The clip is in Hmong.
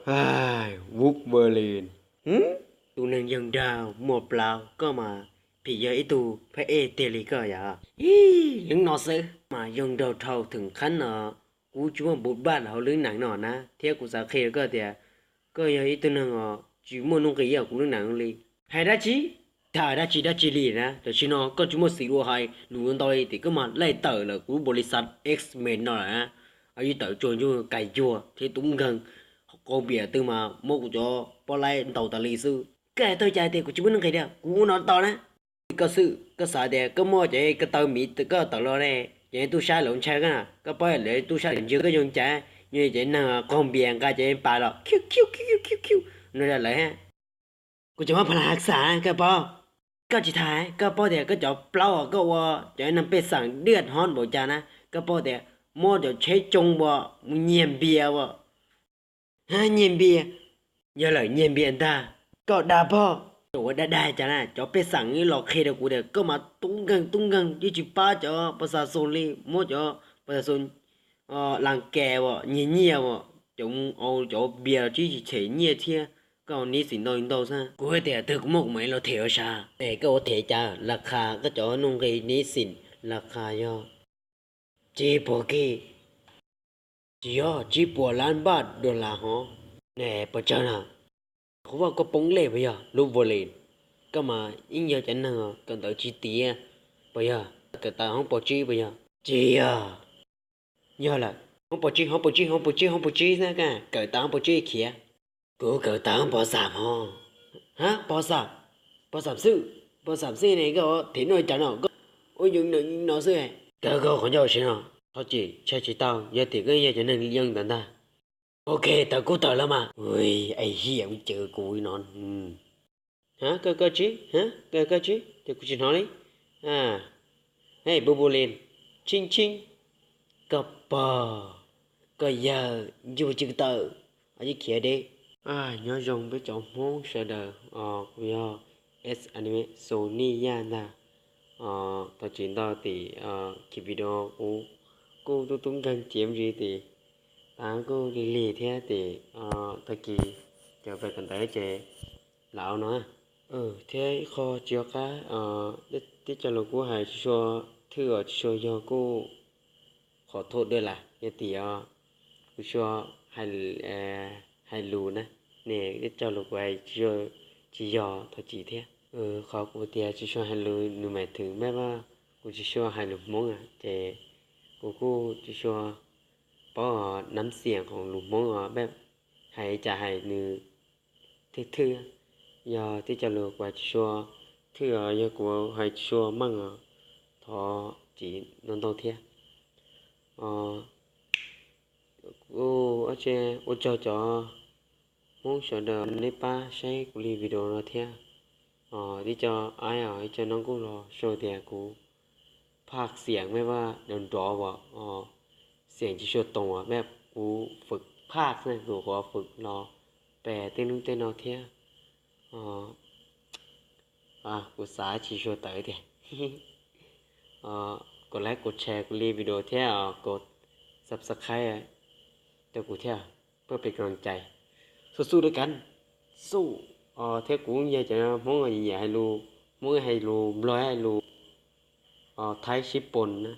Wolverine, tus neeg yawg nraug muaj plaub, koj mas phim yog ib tug phab ej tiag li koj yom. Ib leeg no xwb mas yawg nraug dhau theem qhab no, kuv tsis muaj npum npaj hauv lub neej no na, thiab kuv xav qhia rau koj tias koj yog ib tug neeg os tsis muaj nuj nqis ib yam kuv lub neej li. Hais dab tsi? Tham dab tsi dab tsi li na, tam sim no koj tsis muaj xim dua hais lus ntau li tias koj mas laij tawm lawm kuv lub npaus lis xav X-Men no lawm na. Yeej tawm tsuag ntsuag kais cuag thiab tub nkeeg, qau npias twg mas muab kuv cov pob laib ntaus tas li xwb. Koj hais tau cas tias kuv tsis muaj nuj nqis tiag, kuv ua no tau na. Koj xwb, koj xav tias koj muaj cov ko taw miv koj tawm los ne, cov tub sab lawv ntshai koj na, koj paub lawv tub sab lawv ntsia koj zoo cas, yog cov neeg qau npias nqa cov pas los khiu khiu khiu khiu khiu no lawm. Kuv tseem muab pha las xav koj paub. Koj tsis tham, koj paub tias koj cov plaub uas koj ua cov neeg pej xeem dwj hov npaum cas na, koj paub tias muab cov tsheb tsoo ua mus nyiag npias ua. Nyiag npias? Yog lawm nyiag npias ntag. Koj dag pob, ua dag dag cas na, cov pej xeem los qhia rau kuv tias koj mas tub nkeeg tub nkeeg yeej tsis pab cov pas xas xos li, muab cov pas xas xos las kas ua nyiag nyiaj ua, cov mus ua cov npias los tsis tshem nyiaj thiab, koj niv xim ntau ntau xwb. Kuv hais tias twg kuv muaj kuv mam li los them ua sas, es koj ua them cas las qhas koj cov nuj nqis niv xim las qhas yog tsib puas kij, tsis yog tsib puas lab npaj dollar hov. Ne pos tsawg na? Qhov vaj koj poob lej puas yog lub Wolverine? Koj mas yeej yog cov neeg kawm ntawv tsis tiav puas yog? Kawm tawm hoob pos tsib puas yog? Tsis yog. Yog lawm, hoob pos tsib, hoob pos tsib, hoob pos tsib, hoob pos tsib xwb, koj kawm tawm hoob pos tsib khiav. Kuv kawm tawm hoob pos xam hov. Ha, pos xam? Pos xam xwb? Pos xam xwb ne koj them nuj cas no, koj ua yoov no xwb. Kawg koj qhov ncauj siv no, thov txim, tshaj tsis tau, yog tias koj yog cov neeg yeej ntawd ntag. Ok, tawm kuj tawm lawm mas. Ui, ai hiam, cawm kuv no. Ha, koj, koj tsib, ha, koj, koj tsib, ces kuv tsis hnov li. Hej, Bubulin, tsheej tsheej, koj pog, koj yawg, ncuj tsis tawm, yeej khiav deb. Nyob zoo peb cov Hmoob sawv daws, kuv yog S Anime Sony Yaj ntag. Thov txim ntau tim khi video kuv kuj tub tub nkeeg ces ntsis tim tav kuj lig lig thiab tim tag kis cov pem kawm ntawv ces lam no. Thiab ib qho tsis yog qab, tib co lus kuv hais tsis sua thwj os tsis sua yog kuj qhov thum dua las yog tim os kuv sua hais lus na, ne tib co lus kuv hais tsis yog thov txim thiab. Qhov kuv tias tsis sua hais lus nws mas thwm mej vaj, kuv tsis sua hais lus Hmoob ces kuv kuj tsis sua paub nab xiam qhov lus Hmoob os, hais cas hais nws thwj thwj. Yog tib co lus kuv hais tsis sua thwj os, yog kuv hais tsis sua meej os, thov txim ntau ntau thiab. Ua tsaug cov Hmoob sawv daws nej pab saib kuv li video no thiab. Tib co aib os, ib co no kuj los sau tias kuv phaj xiam mej vaj nrov nrov as, xiam tsis sua toos as, mej kuv fwm phaj na, kuv qhuav fwm los pem tej hnub tej no thiab. Kuv xav tsis sua tawv tiag. Kov like kov share kuv li video thiab kov subscribe rau kuv thiab, pab peb koj cai. Xub xub dab kav xub. Thiab kuv yog cov Hmoob nyiam hais lus Hmoob, hais lus Nplog, hais lus Thaib sib pos na.